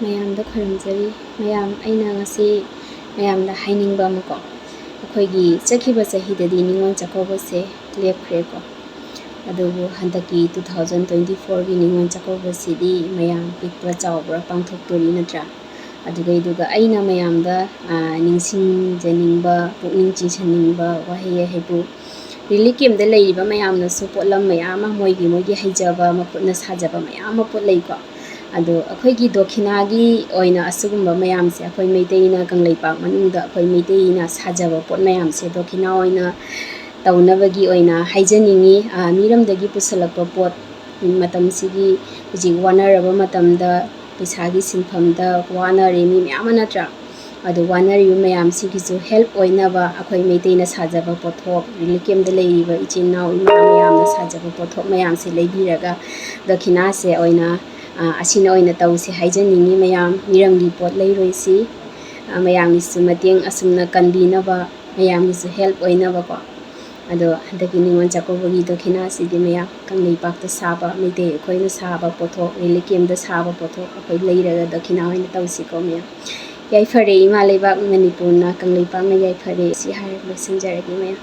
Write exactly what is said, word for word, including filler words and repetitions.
ꯃꯌꯥꯝꯗ ꯈꯨꯔꯨꯝꯖꯔꯤ꯫ ꯃꯌꯥꯝ, ꯑꯩꯅ ꯉꯁꯤ ꯃꯌꯥꯝꯗ ꯍꯥꯏꯅꯤꯡꯕ ꯑꯃꯀꯣ, ꯑꯩꯈꯣꯏꯒꯤ ꯆꯠꯈꯤꯕ ꯆꯍꯤꯗꯗꯤ ꯅꯤꯉꯣꯜ ꯆꯥꯛꯀꯧꯕꯁꯦ ꯂꯦꯞꯈ꯭ꯔꯦꯀꯣ, ꯑꯗꯨꯕꯨ ꯍꯟꯗꯛꯀꯤ two thousand twenty fourꯒꯤ ꯅꯤꯉꯣꯜ ꯆꯥꯛꯀꯧꯕꯁꯤꯗꯤ ꯃꯌꯥꯝ ꯄꯤꯛꯄ ꯆꯥꯎꯕ꯭ꯔꯥ ꯄꯥꯡꯊꯣꯛꯇꯣꯔꯤ ꯅꯠꯇ꯭ꯔꯥ? ꯑꯗꯨꯒꯩꯗꯨꯒ ꯑꯩꯅ ꯃꯌꯥꯝꯗ, ꯑ, ꯅꯤꯡꯁꯤꯡꯖꯅꯤꯡꯕ, ꯄꯨꯛꯅꯤꯡ ꯆꯤꯡꯁꯤꯟꯅꯤꯡꯕ ꯋꯥꯍꯩ ꯍꯥꯏꯕꯨ, relief campꯇ ꯂꯩꯔꯤꯕ ꯃꯌꯥꯝꯅꯁꯨ ꯄꯣꯠꯂꯝ ꯃꯌꯥꯝ ꯑꯃ, ꯃꯣꯏꯒꯤ, ꯃꯣꯏꯒꯤ ꯍꯩꯖꯕ, ꯃꯈꯨꯠꯅ ꯁꯥꯖꯕ ꯃꯌꯥꯝ ꯑꯃ ꯄꯣꯠ ꯂꯩꯀꯣ꯫ ꯑꯗꯣ ꯑꯩꯈꯣꯏꯒꯤ ꯗꯣꯈꯤꯅꯥꯒꯤ ꯑꯣꯏꯅ ꯑꯁꯤꯒꯨꯝꯕ ꯃꯌꯥꯝꯁꯦ, ꯑꯩꯈꯣꯏ ꯃꯩꯇꯩꯅ ꯀꯪꯂꯩꯄꯥꯛ ꯃꯅꯨꯡꯗ ꯑꯩꯈꯣꯏ ꯃꯩꯇꯩꯅ ꯁꯥꯖꯕ ꯄꯣꯠ ꯃꯌꯥꯝꯁꯦ ꯗꯣꯈꯤꯅꯥ ꯑꯣꯏꯅ ꯇꯧꯅꯕꯒꯤ ꯑꯣꯏꯅ ꯍꯥꯏꯖꯅꯤꯡꯉꯤ꯫ ꯑ, ꯃꯤꯔꯝꯗꯒꯤ ꯄꯨꯁꯜꯂꯛꯄ ꯄꯣꯠ, ꯃꯇꯝꯁꯤꯒꯤ ꯍꯧꯖꯤꯛ ꯋꯥꯅꯔꯕ ꯃꯇꯝꯗ ꯄꯩꯁꯥꯒꯤ ꯁꯤꯟꯐꯝꯗ ꯋꯥꯅꯔꯤ ꯃꯤ ꯃꯌꯥꯝ ꯑꯃ ꯅꯠꯇ꯭ꯔꯥ? ꯑꯗꯨ ꯋꯥꯅꯔꯤꯕ ꯃꯌꯥꯝꯁꯤꯒꯤꯁꯨ help ꯑꯣꯏꯅꯕ ꯑꯩꯈꯣꯏ ꯃꯩꯇꯩꯅ ꯁꯥꯖꯕ ꯄꯣꯠꯊꯣꯛ, relief campꯇ ꯂꯩꯔꯤꯕ ꯏꯆꯤꯟ ꯏꯅꯥꯎ ꯏꯃꯥ ꯃꯌꯥꯝꯅ ꯁꯥꯖꯕ ꯄꯣꯠꯊꯣꯛ ꯃꯌꯥꯝꯁꯦ ꯂꯩꯕꯤꯔꯒ ꯗꯈꯤꯅꯥꯁꯦ ꯑꯣꯏꯅ, ꯑ, ꯑꯁꯤꯅ ꯑꯣꯏꯅ ꯇꯧꯁꯦ ꯍꯥꯏꯖꯅꯤꯡꯉꯤ꯫ ꯃꯌꯥꯝ ꯃꯤꯔꯝꯒꯤ ꯄꯣꯠ ꯂꯩꯔꯣꯏꯁꯤ, ꯑ, ꯃꯌꯥꯝꯒꯤꯁꯨ ꯃꯇꯦꯡ ꯑꯁꯨꯝꯅ ꯀꯟꯕꯤꯅꯕ, ꯃꯌꯥꯝꯒꯤꯁꯨ help ꯑꯣꯏꯅꯕꯀꯣ꯫ ꯑꯗꯣ ꯍꯟꯗꯛꯀꯤ ꯅꯤꯉꯣꯜ ꯆꯥꯛꯀꯧꯕꯒꯤ ꯗꯈꯤꯅꯥꯁꯤꯗꯤ ꯃꯌꯥꯝ ꯀꯪꯂꯩꯄꯥꯛꯇ ꯁꯥꯕ, ꯃꯩꯇꯩ ꯑꯩꯈꯣꯏꯅ ꯁꯥꯕ ꯄꯣꯠꯊꯣꯛ, relief campꯇ ꯁꯥꯕ ꯄꯣꯠꯊꯣꯛ ꯑꯩꯈꯣꯏ ꯂꯩꯔꯒ ꯗꯈꯤꯅꯥ ꯑꯣꯏꯅ ꯇꯧꯁꯤꯀꯣ ꯃꯌꯥꯝ꯫ ꯌꯥꯏꯐꯔꯦ ꯏꯃꯥ ꯂꯩꯕꯥꯛ ꯃꯅꯤꯄꯨꯔꯅ, ꯀꯪꯂꯩꯄꯥꯛꯅ ꯌꯥꯏꯐꯔꯦ꯫ ꯁꯤ ꯍꯥꯏꯔꯒ ꯂꯣꯏꯁꯤꯟꯖꯔꯒꯦ ꯃꯌꯥꯝ꯫